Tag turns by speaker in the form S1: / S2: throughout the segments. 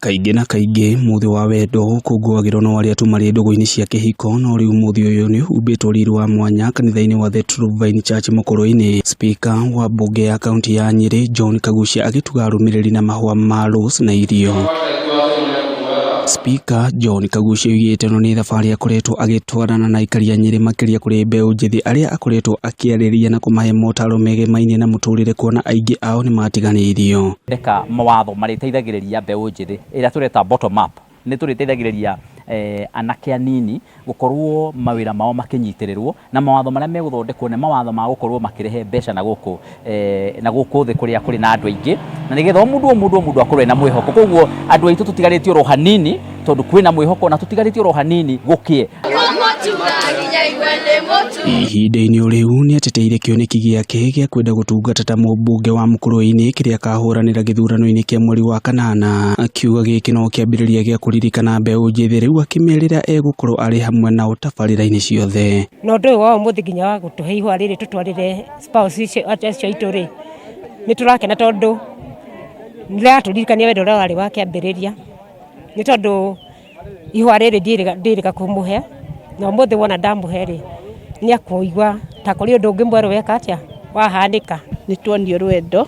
S1: Kaingĩ na kaingĩ mũthĩ wa wendo ũkũngũagĩrwo no arĩa tu marĩ ndũgũ-inĩ cia kĩhiko, no rĩu mũthĩ ũyũ nĩ ũhumbĩtwo riri wa mwanya kanitha-inĩ wa The True Vine Church Mũkũrwe-inĩ. Speaker wa mbunge ya kaunti ya Nyĩrĩ John Kaguchia agĩtuga arũmĩrĩri na mahũa ma rose na irio. Speaker John Kaguchia oigĩte ĩno nĩ thabarĩ akoretwo agĩtwarana na aikari a Nyĩrĩ makĩria kũrĩ mbeũ njĩthĩ arĩa akoretwo akĩarĩria na kũmahe motaro megemainie na mũtũrĩre kuona aingĩ ao nĩmatiganĩirio.
S2: Thondeka mawatho marĩteithagĩrĩria mbeũ njĩthĩ ĩrĩa tũreta bottom up, nĩ tũrĩteithagĩrĩria anake anini gũkorwo mawĩra mao makĩnyitĩrĩrwo na mawatho marĩa megũthondekwo nĩ mawatho ma gũkorwo makĩrehe mbeca na gũkũ na gũkũ thĩ kũrĩa kũrĩ na andũ aingĩ na nĩgetha o mũndũ o mũndũ o mũndũ akorwo ena mwĩhoko. Koguo andũ aitũ tũtigarĩtie oro hanini tondũ kwĩna mwĩhoko na tũtigarĩtie oro hanini gũkĩe.
S1: Ihinda-inĩ o rĩu nĩateteire kĩoneki gĩake gĩa kwenda gũtungata ta mũmbunge wa Mũkũrwe-inĩ kĩrĩa akahũranĩra gĩthurano-inĩ kĩa mweri wa kanana, akiuga gĩkĩ no kĩambĩrĩria gĩa kũririkana mbeũ njĩthĩ rĩu akĩmerĩra egũkorwo arĩ hamwe nao tabarĩra-inĩ ciothe.
S3: Na ũndũ ũyũ wa ũmũthĩ nginya wa gũtũhe ihũa rĩrĩ tũtwarĩre spouse icio acio aitũ rĩ, nĩ tũrakena tondũ nĩ rĩratũririkania wendo ũrĩa warĩ wa kĩambĩrĩria, nĩ tondũ ihũa rĩrĩ ndiĩrĩga kũmũhe, na ũmũthĩ wona ndamũhe rĩ, nĩ ekũigua ta kũrĩ ũndũ ũngĩ mwerũ weka atĩa, wahanĩka.
S4: Nĩ tuonio rwendo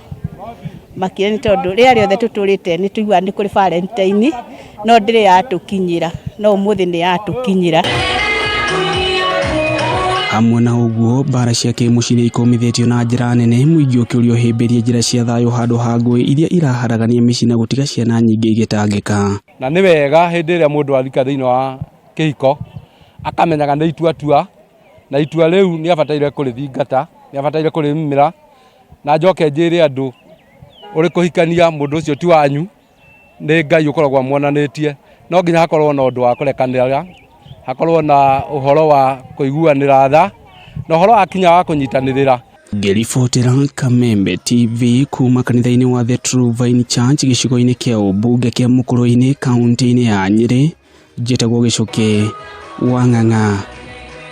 S4: makĩria nĩ tondũ rĩrĩa rĩothe tũtũrĩte nĩ tũiguaga nĩ kũrĩ Valentine no ndĩrĩ yatũkinyĩra, no ũmũthĩ nĩ yatũkinyĩra.
S1: Hamwe na ũguo, mbara cia kĩmũciĩ nĩ ikomithĩtio na njĩra nene, mũingĩ ũkĩũrio ũhĩmbĩrie njĩra cia thayũ handũ ha ngũĩ iria iraharagania mĩciĩ na gũtiga ciana nyingĩ igĩtangĩka.
S5: Na nĩ wega hĩndĩ ĩrĩa mũndũ alika thĩinĩ wa kĩhiko, akamenyaga nĩ itua atua, na itua rĩu nĩ abataire kũrĩthingata, nĩ abataire kũrĩrũmĩrĩra, na njoke njĩre andũ, ũrĩ kũhikania mũndũ ũcio ti wanyu, nĩ Ngai ũkoragwo amuonanĩtie, no nginya hakorwo na ũndũ wa kũrekanĩra, hakorwo na ũhoro wa kũiguanĩra tha, na ũhoro wakinya wa kũnyitanĩrĩra.
S1: Ngĩribotera Kameme TV kuma kanitha-inĩ wa The True Vine Church gĩcigo-inĩ kĩa ũmbunge kĩa Mũkũrwe-inĩ kaunti-inĩ ya Nyĩrĩ, njĩtagwo Gĩcũkĩ wa Ng'ang'a.